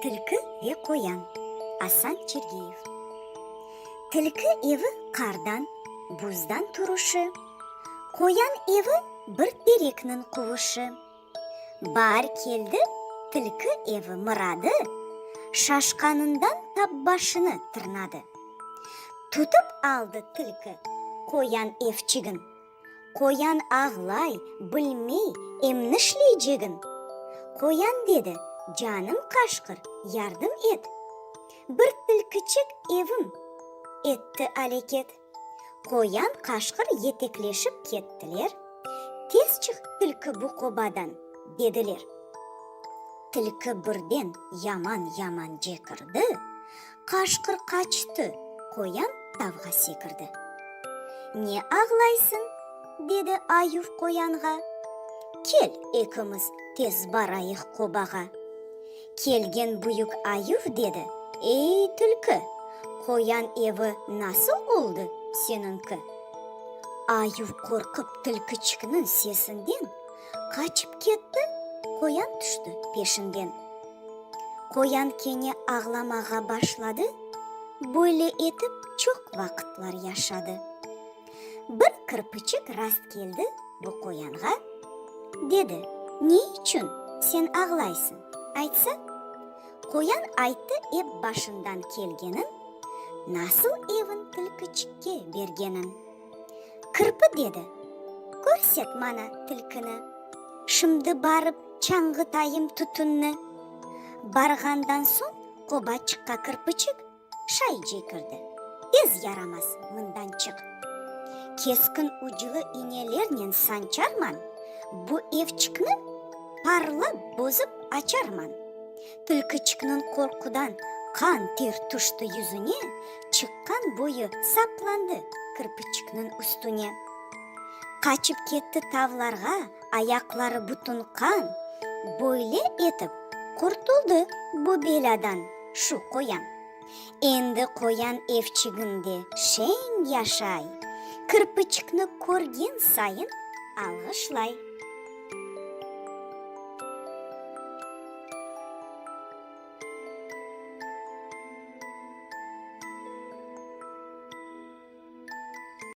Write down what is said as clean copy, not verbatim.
Tilki ve qoyan, Asan Çergeyev. Tilki evi qardan, buzdan turuşı, Qoyan evi bir terekniñ quvuşı. Baar keldi, tilki evi mıradı, Şaşqanından tap başını tırnadı. Tutıp aldı tilki qoyan evçigin, Qoyan ağlay, bilmey em nişleycegin. Qoyan dedi, Canım qaşqır, yardım et! Bir tilkiçik evim etti aleket. Qoyan, qaşqır yetekleşip kettiler, Tez çıq tilki bu qobadan, dediler. Tilki birden yaman-yaman cekirdi, Qaşqır qaçtı, qoyan tavğa sekirdi. Ne ağlaysıñ? dedi ayuv qoyanğa. Kel, ekimiz tez barayıq qobağa. Kelgen büyük ayuv dedi, Ey, tilki, qoyan evi nasıl oldı seniñki? Ayuv qorqıp tilkiçikniñ sesinden qaçıp ketti, qoyan tüşti peşinden. Qoyan kene ağlamağa başladı, böyle etip çoq vaqıtlar yaşadı. Bir kirpiçik rast keldi bu qoyanğa, dedi, Ne içün sen ağlaysıñ, aytsa? Qoyan ayttı ep başından kelgenin, nasıl evin tilkiçikke bergenin. Kirpi dedi, Körset mana tilkini, şimdi barıp çañğıtayım tütünni. Barğandan soñ qobaçıqqa kirpiçik şay cekirdi, Tez yaramaz, mından çıq. Keskin uclu inelernen sançarman, bu evçikni parlap bozıp açarman. Tilkiçikniñ qorqudan qan-ter tüşti yüzüne, çıqqan boyu saplandı kirpiçikniñ üstüne. Qaçıp ketti tavlarğa, ayaqları bütün qan, böyle etip qurtuldı bu belâdan şu qoyan. Endi qoyan evçiginde şeñ yaşay, kirpiçikni körgen sayın alğışlay.